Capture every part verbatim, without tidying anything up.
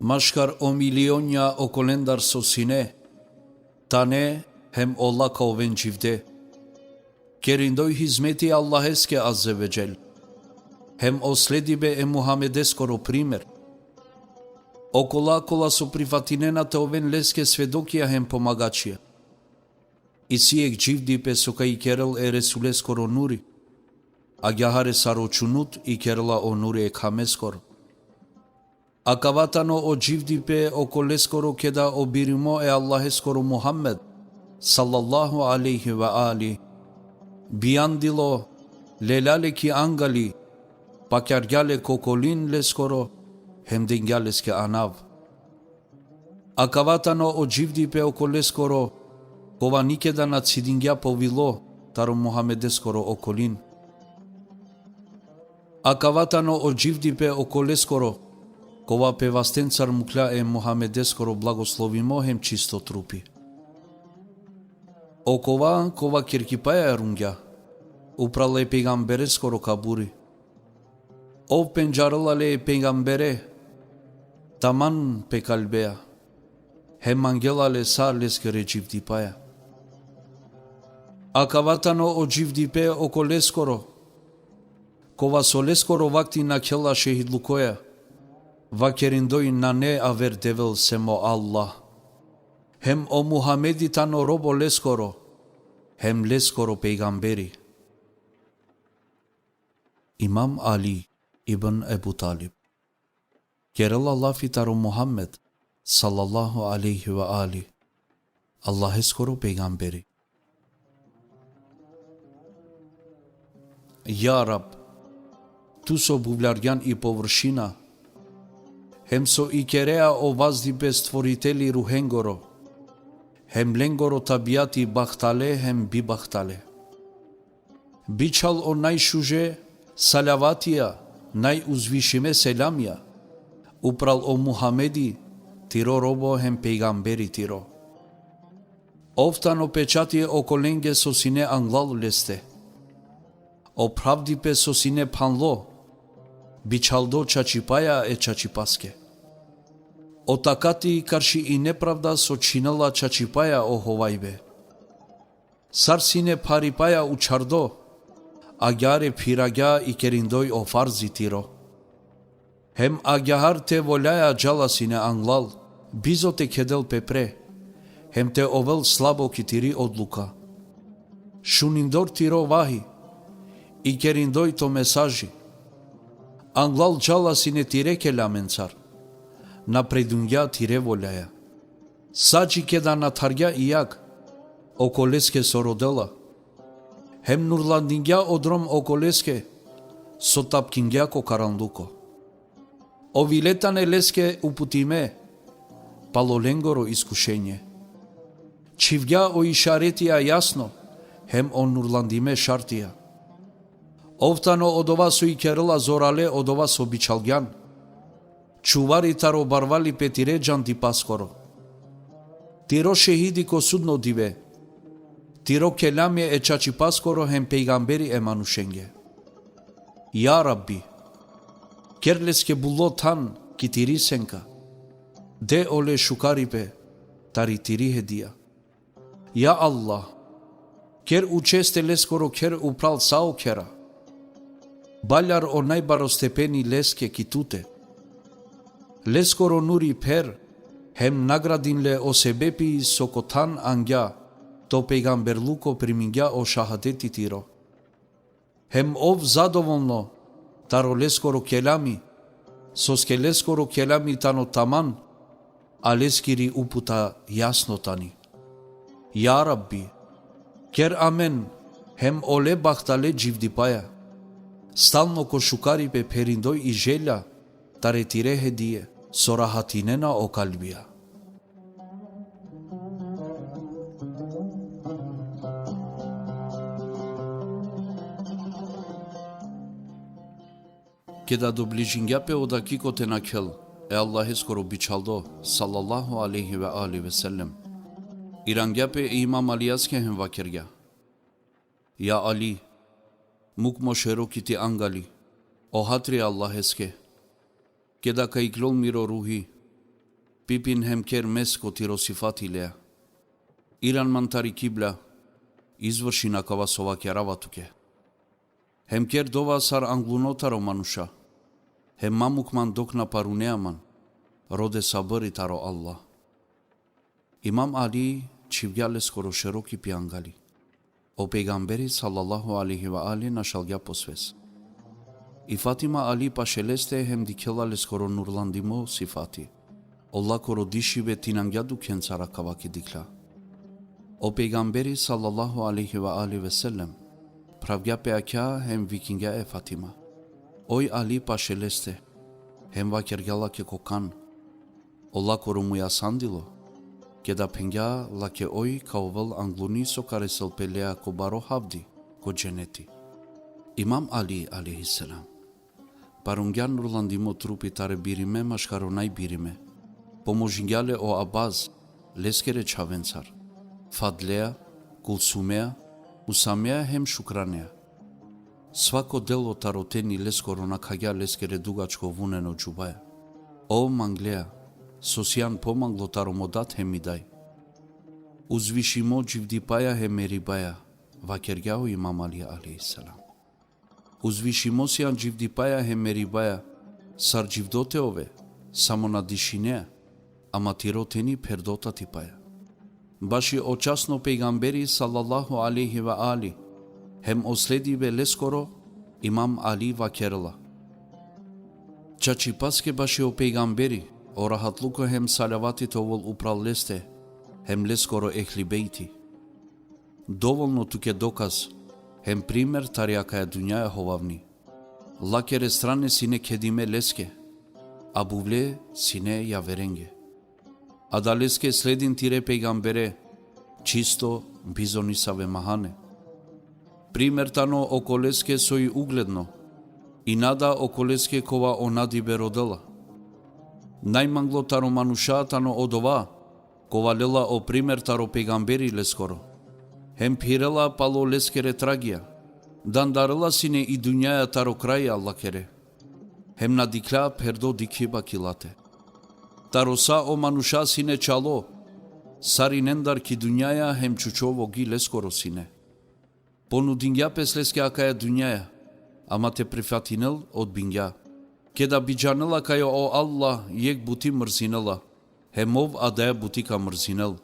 Maškar o milionja okolendar so sine, tane hem ola ka oven dživde. Kerindoj hizmeti Allaheske azze ve dželle. Hem o sledibe e Muhammedeskoro primer. Okola kola so prifatinena te oven leske svedokija hem pomagačija. Isi jekh dživdipe so ka ikerel e Resuleskoro nuri. Agjaar e sar o čunut ikerela o nuri e khameskoro. Akava tano o dživdipe okoleskoro keda o birimo e Allaheskoro Muhammed, sallallahu alejhi ve ali, bijandilo, lelja le ki angali, pakjargja le ko kolin leskoro, hem dengja leske anav. Akava tano o dživdipe okoleskoro, kova nikeda na cidingja po vilo taro Muhammedeskoro okolin. Akava tano o dživdipe okoleskoro, kova pe vastencar muklja e Muhammedeskoro blagoslovimo hem čisto trupi. Okova kova kerkipaja rungja, upral e pejgambereskoro kaburi. Ov pendžarela le e pejgambere, taman pe kalbea, hem mangela le sa leskere dživdipaja. Akava tano o dživdipe okoleskoro, kova so leskoro vakti nakhela šehidlukoja, vakerindoj nane aver Devel sem o Allah. Hem o Muhamedi tano robo leskoro, hem leskoro pejgamberi. Imam Ali ibn Ebu Talib. Kerela lafi taro Muhammed, sallallahu alejhi ve ali, Allaheskoro pejgamberi. Ja Rab, tu so buvljargjan i površina, hem so ikerea o vazdipe stvoriteli ruhengoro, hem lengoro tabiati bahtale hem bibahtale. Bičhal o najšuže salavatija, najuzvišime selamija, upral o Muhamedi, tiro robo hem pejgamberi tiro. Ov tano pečati okolenge so sine anglal leste. O phravdipe so sine phanlo, bičhaldo čačipaja e čačipaske. O takati karši i nepravda so čhinela čačipaja o hovajbe. Sar sine pharipaja učhardo, agjaar e phiragja i kerindoj o farzi tiro. Hem agjaar te voljaja džala sine anglal, bizo te kedel pe pre, hem te ovel slabo ki tiri odluka. Šunindor tiro vahi, i kerindoj to mesaži. Anglal džala sine tire kelamencar, napredungja tire voljaja. Sa dži keda nathargja i jag, okoleske so rodela. Hem nurlandingja o drom okoleske, so tapkingja ko karanluko. O vile tane leske uputime, palo lengoro iskušenje. Čhivgja o išaretija jasno, hem o nurlandime šartija. Ov tano odova so ikerela zorale odova so bičhalgjan. Čuvari taro barvalipe tire džandipaskoro. Tiro šehidi ko sudno dive. Tiro kelami e čačipaskoro hem pejgamberi e manušenge. Ja Rabbi, ker leske bulo than ki tiri senka. De ole šukaripe tari tiri hedija. Ja Allah, ker učeste leskoro kher upral sa o khera. Baljar o najbaro stepeni leske ki tute. Leskoro nuri pher, hem nagradin le o sebepi so ko than angja, to pejgamberluko primingja o šahadeti tiro. Hem ov zadovolno taro leskoro kelami, soske leskoro kelami tano taman, a leskiri uputa jasno tani. Ja Rabbi, ker amen hem ole bahtale dživdipaja. Stalno ko šukaripe pherindoj i želja, tare tire hedije, so rahatinena o kalbija. Keda dobližingja pe o dakiko te nakhel e Allaheskoro bičhaldo, sallallahu alejhi ve alihi ve sellem, irangja pe e Imam Alijaske hem vakergja: Ja Ali, muk mo šero ki ti angali, o hatri Allaheske, keda ka iklol miro ruhi, Pipin hem ker mes ko tiro sifati lea. Iran man tari kibla, izvršin akava so vakerava tuke. Hem ker dova sar angluno taro manuša, hem ma muk man dok na parunea man, rode sabri taro Allah. Imam Ali čhivgja leskoro šeroki pi angali. O pejgamberi sallallahu alejhi ve ali našalgja po sves. I Fatima ali paše leste hem dikhela leskoro nurlandimo sifati. O lakoro dišibe tinangja dukhencar akava ki dikhla. O pejgamberi sallallahu alejhi ve ali ve sellem pravgja pe akja hem vikingja e Fatima: Oj Ali, paše leste! Hem vakergja lake ko kan. O lakoro muj asandilo, keda phengja lake: Oj, ka ovel angluni so ka resel pe lea ko baro havdi ko dženeti. Imam Ali alejhi selam parungja nurlandimo trupi tare birime maškaro najbirime. Pomožingja le o Abaz, leskere čhavencar, Fadlea, Kulsumea, Usamea hem Šukranea. Svako delo taro teni leskoro nakhagja leskere dugačko vuneno džubaja. O manglea, so sian pomanglo taro mo dad hem mi daj. Uzvišimo dživdipaja hem meribaja, vakergja o Imam Ali alejhi selam. Uzvišimo sian dživdipaja hem meribaja, sar dživdo te ove, samo na dišinea, ama tiro teni pherdo tatipaja. Baši o časno pejgamberi sallallahu alejhi ve ali, hem o sledibe leskoro, Imam Ali vakerela: Čačipaske baši o pejgamberi, o rahatluko hem salavati te ovel upral leste, hem leskoro ehli bejti. Dovolno tuke dokaz, hem primer tari akaja dunjaja hovavni. Lakere strane sine khedime leske, a buvle sine javerenge. Adaleske sledin tire pejgambere, čisto, bizo nisave mahane. Primer tano okoleske soj ugledno, i nada okoleske kova o nadibe rodela. Najmanglo taro manuša tano odova, kova lela o primer taro pejgamberi leskoro, hem phirela palo leskere tragija, dandarela sine i dunjaja taro kraj lakere, hem na dikhla pherdo dikhiba ki late. Taro sa o manuša sine čalo, sarinendar ki dunjaja hem čučo vogi leskoro sine. Ponudingja pes leske akaja dunjaja, ama te prifatinel odbingja. Keda bidžanela kaj o Allah jekh buti mrzinela, hem ov adaja buti ka mrzinel.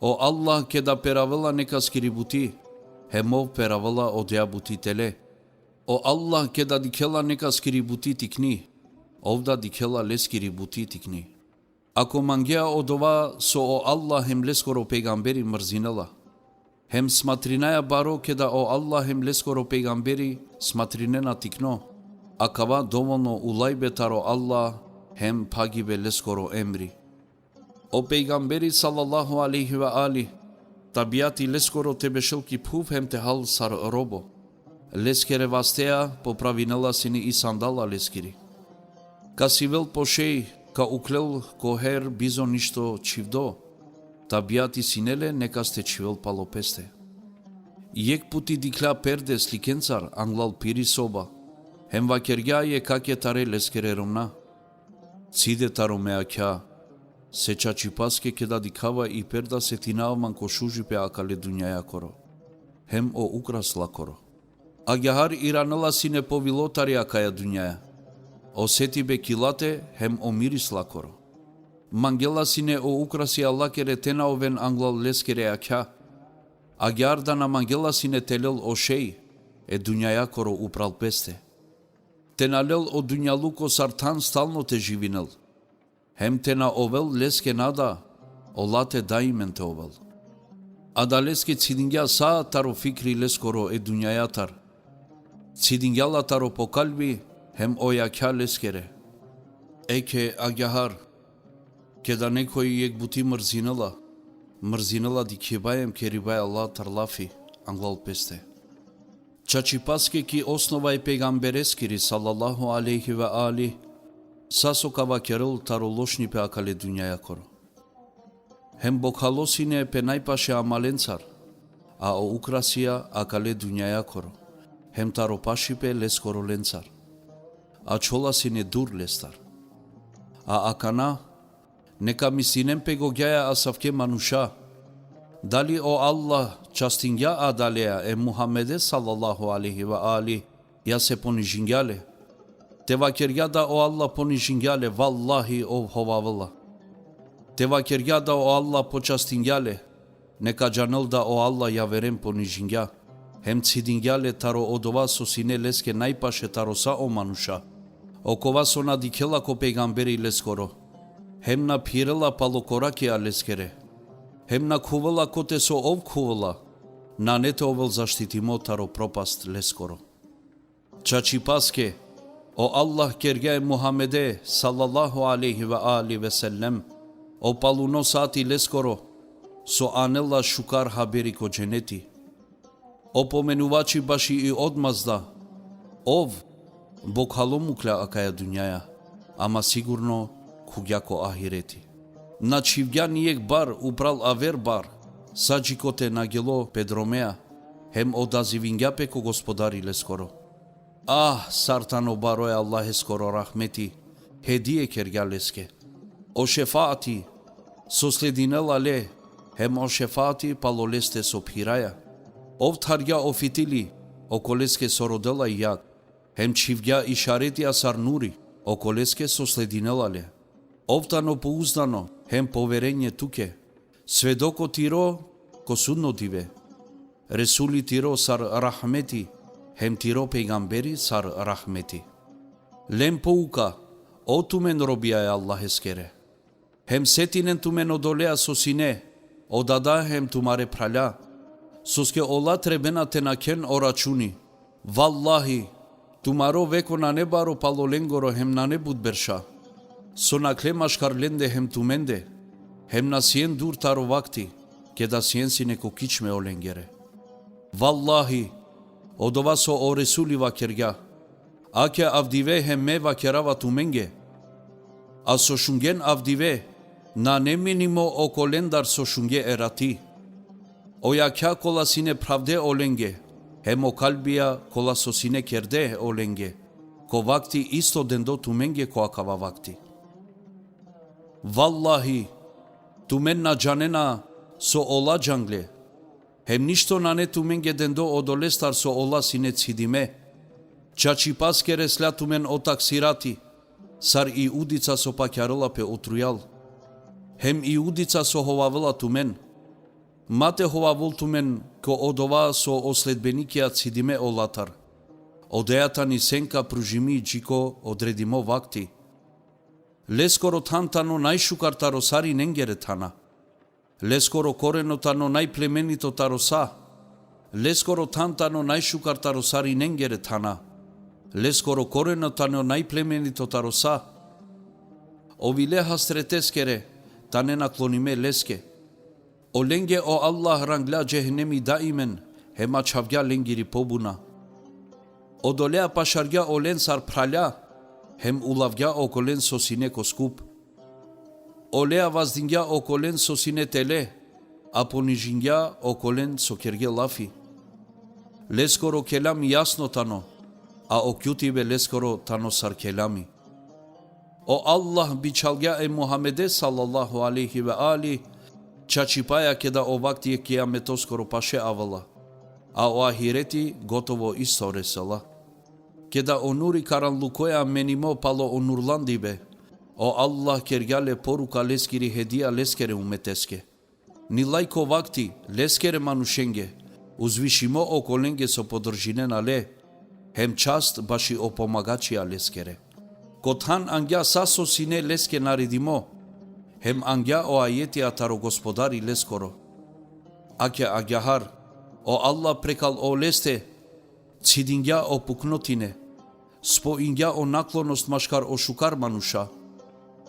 O Allah keda peravela nekaskiri buti, hem ov peravela odeja buti tele. O Allah keda dikhela nekaskiri buti tikni, ov da dikhela leskiri buti tikni. Ako mangea odova so o Allah hem leskoro pejgamberi mrzinela, hem smatrinaja baro keda o Allah hem leskoro pejgamberi smatrinena tikno, akava dovolno ulajbe taro Allah hem phagibe leskoro emri. O pejgamberi sallallahu alejhi ve ali, tabiati leskoro te bešel ki phuv hem te hal sar robo. Leskere vastea popravinela sine i sandala leskiri. Ka sivel po šej, ka uklel ko her bizo ništo čhivdo, tabiati sine le nekas te čhivel palo peste. Jekh puti dikhla perde slikencar anglal piri soba, hem vakergja jekh akhe tare leskere romna: Cide taro me akha, se čačipaske keda dikhava i perda setinav man ko šužipe akale dunjajakoro, hem o ukras lakoro. Agjaar iranela sine povilo tari akaja dunjaja, o setibe ki late hem o miris lakoro. Mangela sine o ukrasija lakere te na oven anglal leskere akha. Agjaar da na mangela sine te lel o šej e dunjajakoro upral peste. Te na lel o dunjaluko sar than stalno te živinel. Hem te na ovel leske nada, o late daimen te ovel. Adaleske cidingja sa taro fikri leskoro e dunjajatar. Cidingja la taro po kalbi hem o jakha leskere. Eke agjaar, keda nekoj jekh buti mrzinela, mrzinela dikhibaja hem keribaja latar lafi anglal peste. Čačipaske ki osnova e pejgambereskiri sallallahu alejhi ve ali, sa so ka vakerel taro lošnipe akale dunjajakoro. Hem bokhalo sine pe najpaše amalencar, a o ukrasija akale dunjajakoro, hem taro pašipe leskoro lencar. Ačhola sine dur lestar. A akana, Neka mislinen pe gogjaja asavke manuša. Dali o Allah častingja adaleja e Muhammede sallallahu alejhi ve ali, ja se ponižingja le? Te vakergja da o Allah ponižingja le, vallahi ov hovavela. Te vakergja da o Allah počastingja le, neka džanel da o Allah javeren ponižingja, hem cidingja le taro odova so sine leske najpaše taro sa o manuša, okova so na dikhela ko pejgamberi leskoro, hem na phirela palo korakija leskere, hem na khuvela kote so ov khuvela, nane te ovel zaštitimo taro propast leskoro. Čačipaske, o Allah kergja e Muhammede sallallahu alejhi ve alihi ve sellem o paluno sati leskoro, so anela šukar haberi ko dženeti. O pomenuvači baši i odmazda, ov bokhalo muklja akaja dunjaja, ama sigurno khugja ko ahireti. Na čhivgja nijek bar upral aver bar, sa dži kote na gelo pe dromea, hem odazivingja pe ko Gospodari leskoro. Ah, sar tano baro e Allaheskoro rahmeti, hedije kergja leske. O šefaati, so sledinela le, hem o šefaati palo leste so phiraja. Ov thargja o fitili, okoleske so rodela i jag, hem čhivgja išaretija sar nuri, okoleske so sledinela le. Ov tano pouzdano, hem poverenje tuke. Svedoko tiro ko sudno dive. Resuli tiro sar rahmeti, hem tiro pejgamberi sar rahmeti. Len pouka, o tumen robija e Allaheskere. Hem setinen tumen odolea so sine, o dada hem tumare phralja, soske ola trebena te nakhen o računi. Vallahi, tumaro veko nane baro palo lengoro hem nane but berša, so nakhle maškar lende hem tumende, hem na sien dur taro vakti, keda sien sine ko kičme olengere. Vallahi, odova so o Resuli vakergja, ake avdive hem me vakerava tumenge. A so šungen avdive, nane menimo okolendar so šunge erati. O jakha kola sine phravde olenge, hem o kalbija kola so sine kerde olenge, ko vakti isto dendo tumenge ko akava vakti. Vallahi, tumen na džanena so ola džangle, hem ništo nane tumenge dendo odolestar so ola sine cidime. Čačipaske resla tumen o taksirati, sar i udica so pakjarela pe o trujal, hem i udica so hovavela tumen. Ma te hovavol tumen ko odova so o sledbenikija cidime olatar. Odeja tani senka pružimi dži ko odredimo vakti. Leskoro than tano najšukar taro sarinengere thana. Leskoro koreno tano najplemenito taro sa. Leskoro than tano najšukar taro sarinengere thana. Leskoro koreno tano najplemenito taro sa. Ovile hasreteskere tane naklonime leske. Olenge o Allah ranglja džehennemi daimen, hem ačhavgja lengiri pobuna. Odolea pašargja olen sar phralja, hem ulavgja okolen so sine ko skup. Olea vazdingja okolen so sine tele, a ponižingja okolen so kerge lafi. Leskoro kelami jasno tano, a o kjutibe leskoro tano sar kelami. O Allah bičhalgja e Muhammede sallallahu alejhi ve ali, čačipaja keda o vakti e kijametoskoro paše avela, a o ahireti gotovo isto resela. Keda o nuri karanlukoja menimo palo o nurlandibe, o Allah kergja le poruka leskiri hedija leskere umeteske. Nilaj ko vakti leskere manušenge, uzvišimo okolenge so podržinena le, hem čast baši o pomagačija leskere. Ko than angja sa so sine leske naredimo, hem angja o ajetija taro Gospodari leskoro. Ake agjaar, o Allah prekal oleste cidingja o puknotine, spoingja o naklonost maškar o šukar manuša.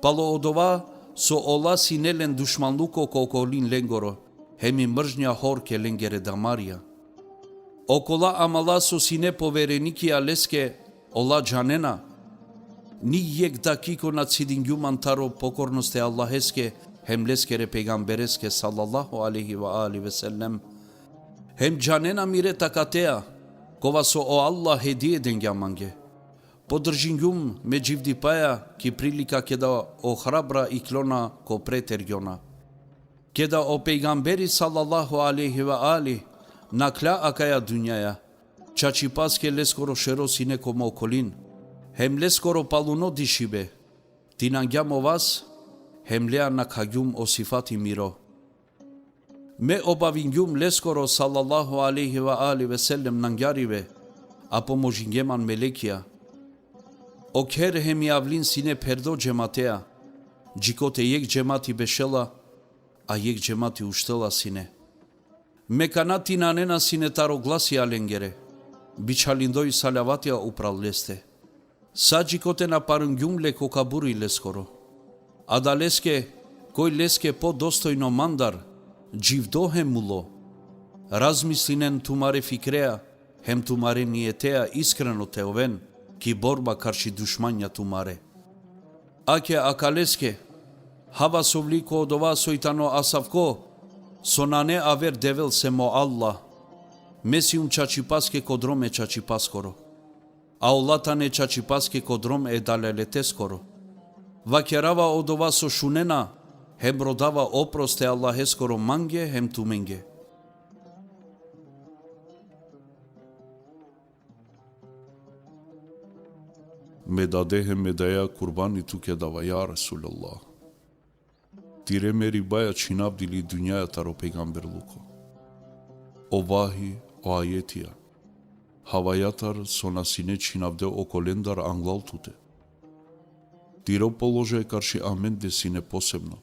Palo odova so ola sine len dušmanluko ko okolin lengoro, hem i mržnja horke lengere damarja. Okola amala so sine poverenikija leske, ola džanena. Ni jekh dakiko na cidingjum man taro pokornost e Allaheske, hem leskere pejgambereske sallallahu alejhi ve alihi ve sellem. Hem džanena mire takatea, kova so o Allah hedije dengja mange. Podržingjum me dživdipaja ki prilika keda o hrabra iklona ko pretergjona. Keda o pejgamberi sallallahu alejhi ve ali naklja akaja dunjaja, čačipaske leskoro šero sine ko mo okolin, hem leskoro paluno dišibe, tinangjam o vas, hem lea nakhagjum o sifati miro. Me obavingjum leskoro sallallahu alejhi ve ali ve sellem nangjarive, a pomožingje man melekija. O kher hem i avlin sine pherdo džematea, džikote jekh džemati bešela, a jekh džemati uštela sine. Me kana tinanena sine taro glasija lengere, bičhalindoj salavatija upral leste. Sa džikote na parungjum le ko kaburi leskoro. Adaleske, koj leske podostojno mandar, dživdo hem mulo. Razmislinen tumare fikrea, hem tumare nijetea iskreno te oven, ki borba karši dušmanja tumare. Ake akaleske, hava sovli ko odova soj tano asavko, so nane aver devel sem o Allah. Me sium čačipaske ko drom e čačipaskoro. A ola tane čačipaske ko drom e dalaleteskoro. Vakerava odova so šunena, hem rodava oprost e Allaheskoro mange hem tumenge. Me dade hem me daja kurbani tuke dava, ja Resulallah. Tire meribaja čhinavdili dunjaja taro pejgamberluko. O vahi, o ajetija, havajatar so na sine čhinavde okolendar anglal tute. Tiro položaj karši amende sine posebno.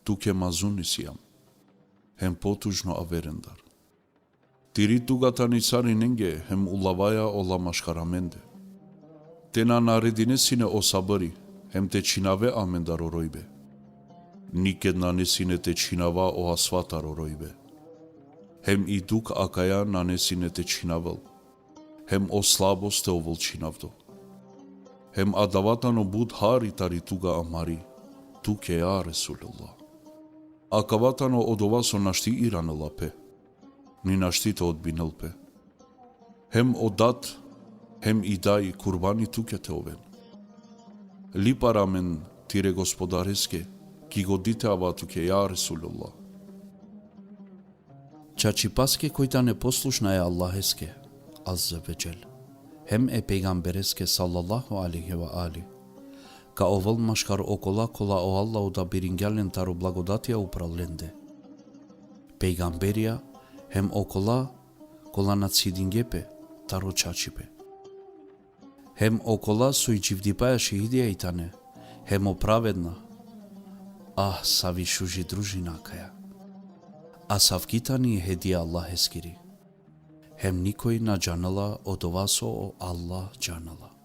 Tuke mazuni sijam, hem potužno averendar. Tiri tuga tani sarinenge, hem ulavaja ola maškar amende. Te na naredine sine o sabri, hem te čhinave amendar o rojbe. Niked nane sine te čhinava o asvatar o rojbe. Hem i duk akaja nane sine te čhinavel. Hem o slabost te ovel čhinavdo. Hem adava tano but hari tari tuga amari, tuke, ja Resulallah. Akava tano odova so našti iranela pe, ni našti te odbinel pe. Hem o dat, hem i daj kurbani tuke te oven. Lipar amen tire Gospodareske, ki godi te ava tuke, ja Resulallah. Čačipaske koj tane poslušna e Allaheske, Azze ve Džel, hem e pejgambereske sallallahu alejhi ve ali, ka ovel maškar okola kola o Allah odabiringja len taro blagodatija upral lende. Pejgamberija, hem okola kola na cidingje pe taro čačipe. Hem okola soj dživdipaja šehidija i tane, hem o pravedna. Ah, savi šuži družina akaja. Asavki tani hedija Allaheskiri. Hem nikoj na džanela odova so o Allah džanela.